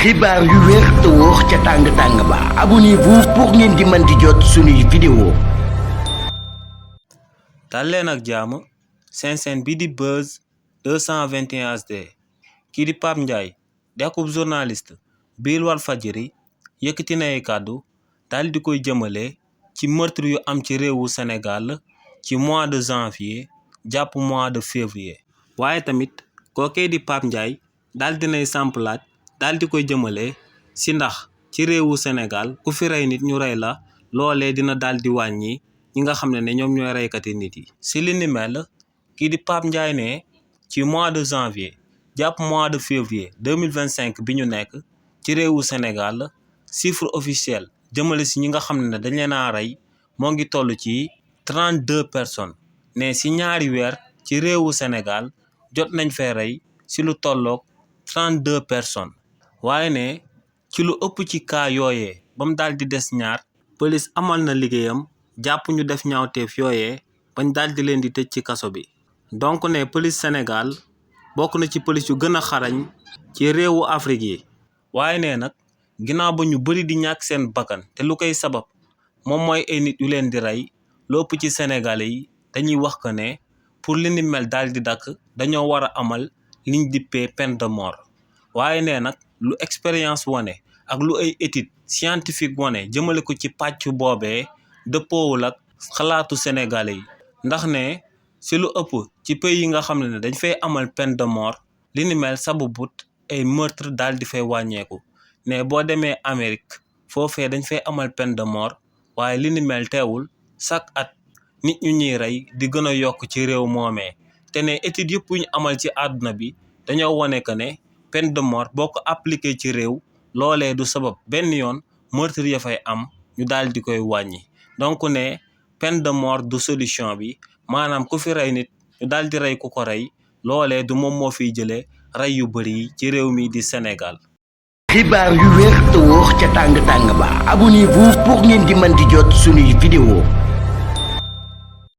xibaar yu wér te wóor ca tàng-tàng ba abonnez-vous pour ngeen di mën di jot suñuy vidéo. dal leen ak jàmm seen chaîne bi di Buzz 221 HD kii di Pape Ndiaye di akub journaliste biir Walfadjri yëkkati na ay kàddu daal di koy jëmale ci meurtre yu am ci réewu Sénégal ci mois de janvier jàpp mois de février. waaye tamit kookee di Pape Ndiaye daal dinay samplaat daal di koy jëmale si ndax ci réewu Sénégal ku fi rey nit ñu rey la loolee dina daal di wàññi ñi nga xam ne ñoom ñooy reykati nit yi. si li ni mel kii di Pape Ndiaye ne ci mois de janvier jàpp mois de février 2025 bi ñu nekk ci réewu Sénégal chiffre officiel jëmale si ñi nga xam ne dañ leen a rey moo ngi toll ci 32 personnes ne si ñaari weer ci réewu Sénégal jot nañ fee rey si lu tolloog 32 personnes. waaye ne ci lu ëpp ci cas yooyee ba mu daal di des ñaar police amal na liggéeyam jàpp ñu def ñaawteef yooyee bañ daal di leen di tëj ci kaso bi. donc ne police Sénégal bokk na ci police yu gën a xarañ ci réewu Afrique yi. waaye ne nag ginnaaw ba ñu bëri di ñàkk seen bakkan te lu koy sabab moom mooy ay nit yu leen di rey lu ëpp ci Sénégalais yi dañuy wax que ne pour li ni mel daal di dakk dañoo war a amal liñ dippee peine de mort. waaye ne nag lu expérience wane ak lu ay étude scientifique wane jëmale ko ci pàcc boobee dëppoowul ak xalaatu Sénégalais yi ndax ne si lu ëpp ci pays yi nga xam ne dañ fay amal peine de mort li ni mel sababut ay meurtre daal di fay wàññeeku. ne boo demee Amérique foofee dañ fay amal peine de mort waaye li ni mel teewul chaque at nit ñu ñuy rey di gën a yokk ci réew moomee te ne étude yëpp yu ñu amal ci àdduna bi dañoo wane que ne peine de mort boo ko appliqué ci réew loolee du sabab benn yoon meurtre ya fay am ñu daal di koy wàññi. donc ne peine de mort du solution bi maanaam ku fi rey nit ñu daal di rey ku ko rey loolee du moom moo fiy jëlee rey yu bëri yi ci réew mi di Sénégal. xibaar yu wér te wóor ca tàng-tàng ba abonnez-vous pour ngeen di mën di jot suñuy vidéo.